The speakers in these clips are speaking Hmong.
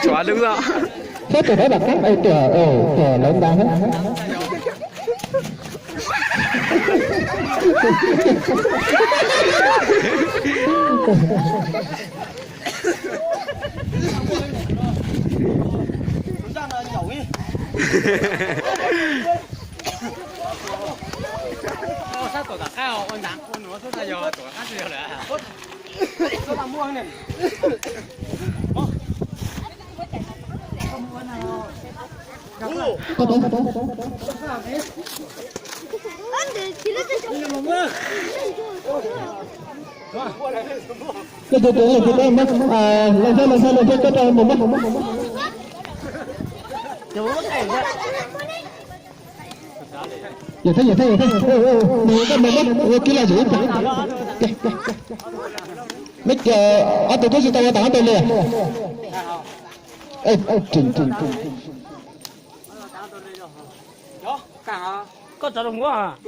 Tshuav lub os. Thiab tus dab tom qab tuam, tuam lawv ntas thiab. Leej twg tuav leej twg tau, leej twg leej twg tau mus mas. Yawm thiab yawm thiab yawm thiab, nws koj mus mas ua kib laj zim ib pliag. Meb, ob tug twb tsis tau ua tag ob tug li. Koj rov los muab.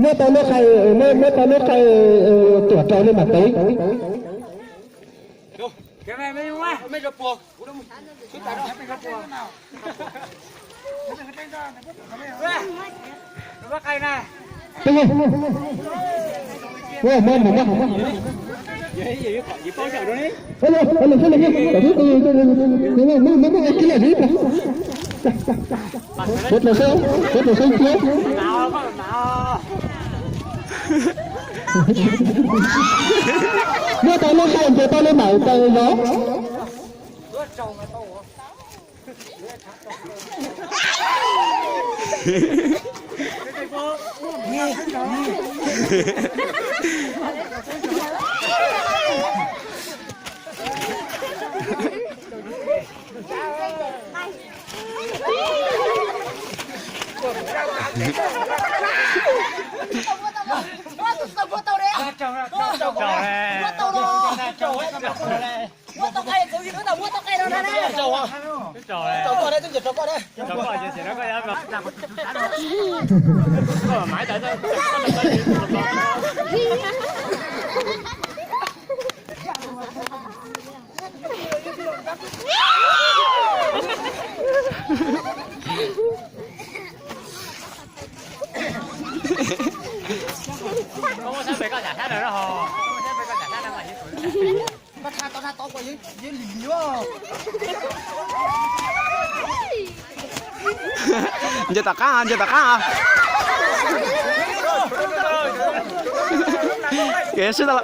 Muab tau lub qai, muab tau lub qai tuam raug li mas tev. Peb, muab mus muab. Muab tau seb, muab tau seb thiab. Muab tau lub qai nce tau li mas tau los. Muab tau qai, txawm yog wb tau muab tau qai no na. Nce tom qab, nce tom qab. Kev sib tau.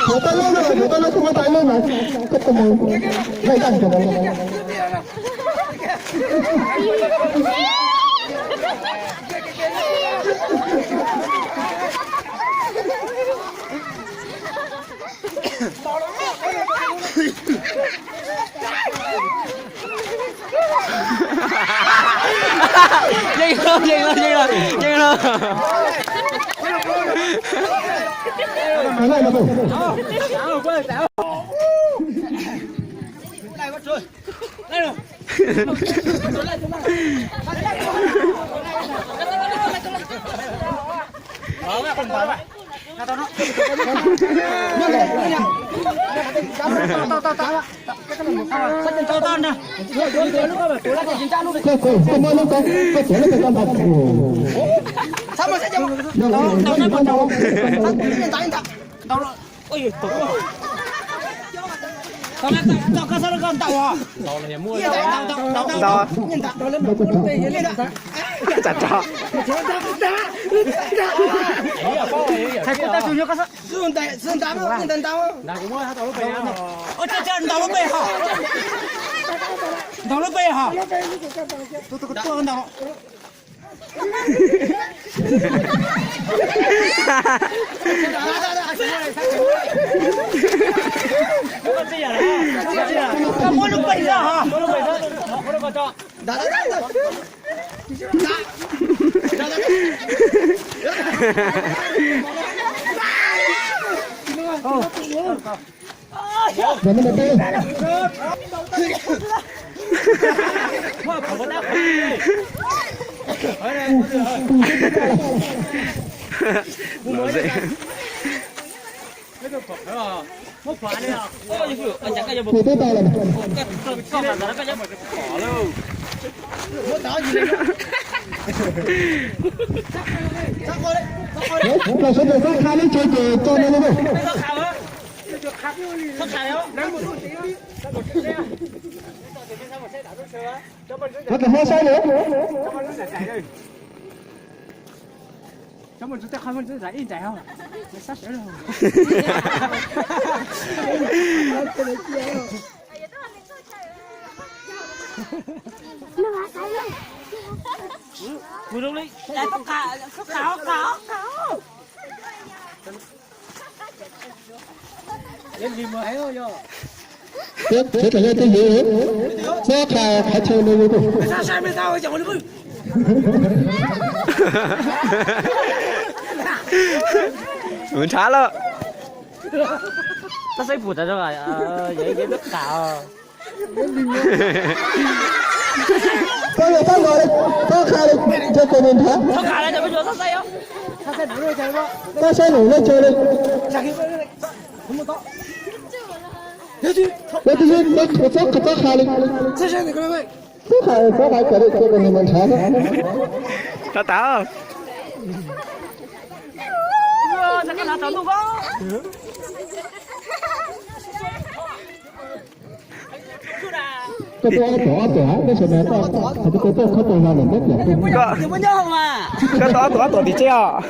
Yuav tau lub no, yuav tau lub, koj muab tau lub no, koj tau mus, vaj zaj ntsuag no. Yeej los, yeej los, yeej los, yeej los. Ntau. Tsam rog. Ntaus lub pem hos. Ntaus lub pem hos. Tus tus tuaj ntaus. Muab lub pem zog hos. Los sawv daws txhob kha lub tsev ces tso no li. Qhov tsis muaj saib li. Peb, peb tam yog tej yim, peb qha qhov chaw no yog. Mus nrhav lawm. Tab saib pum tas zoo, yog ib peb qha. Koj yog koj los, koj qha li, cov tus mus nrhav. Koj saib nws lej tsawg li. Koj tib si, koj txhob, koj txhob qha li. Koj qha, koj qha kom li, cov tus nws mus nrhav. Rau tas. Koj tuaj ob tuam ob tuam, koj sawv daws tuaj, koj tuaj ob tuam ob tuam tim tseb os.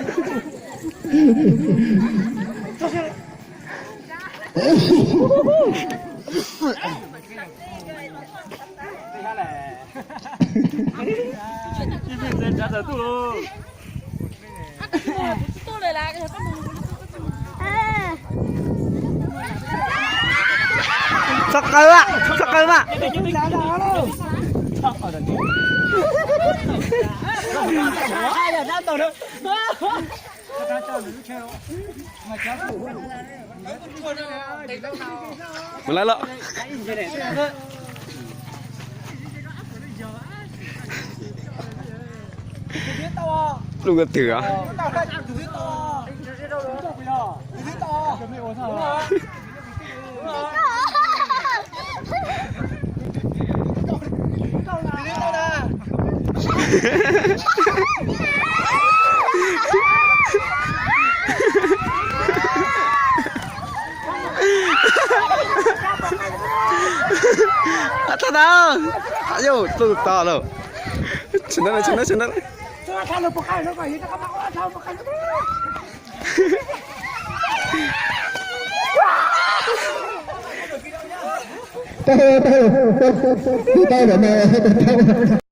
Txhob qawb, txhob qawb mas. Mus lawm los. Lub nkawd twg os? Tau tau, yus tau tau lawm. Tsis ntev, tsis ntev, tsis ntev. Tau, tau, tau, tau, tau.